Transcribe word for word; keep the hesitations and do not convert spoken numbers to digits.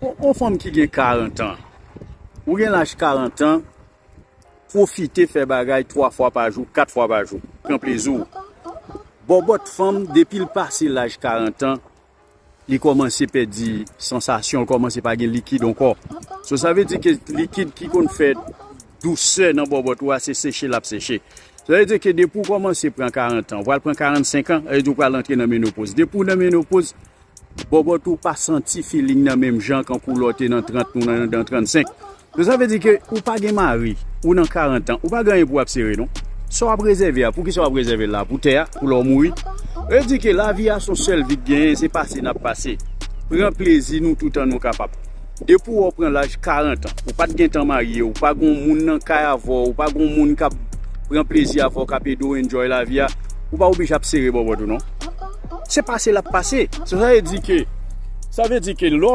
Yon fanm ki gen karant an, ou gen laj karant an, pwofite fè bagay twa fwa pa jou, kat fwa pa jou. Pran plezi w. Bòbòt fanm, depi l pase laj karant an, li kòmanse pèdi sansasyon, li kòmanse pa gen likid ankò. So, sa vle di ke likid ki konn fè dousè nan bòbòt ou a, se seche l ap seche. Sa vle di ke depi w kòmanse pran karant an, ou pral pran karannsenk an, sa vle di w pral antre nan menopoz. Depi w nan menopoz, bòbòt ou pa santi feeling nan menm jan kankou lè w te nan trant ou nan, nan trannsenk. So, sa vle di ke ou pa gen mari, ou nan karant an, ou pa gen anyen pou w ap sere non. Sa w ap rezève a, pou ki sa w ap rezève l la? Pou tè a, pou lè w mouri? Sa vle di ke lavi a se yon sèl vi k genyen, se pase n ap pase. Pran plezi nou toutan nou kapab. Depi w pran laj karant an, ou pa t gentan marye, ou pa gen moun nan kay avè w, ou pa gen moun k ap pran plezi avè w, k ap ede w enjoy lavi a, ou pa oblije ap sere bòbòt ou non. Se pase l ap pase. So, sa vle di ke, sa vle di ke lè w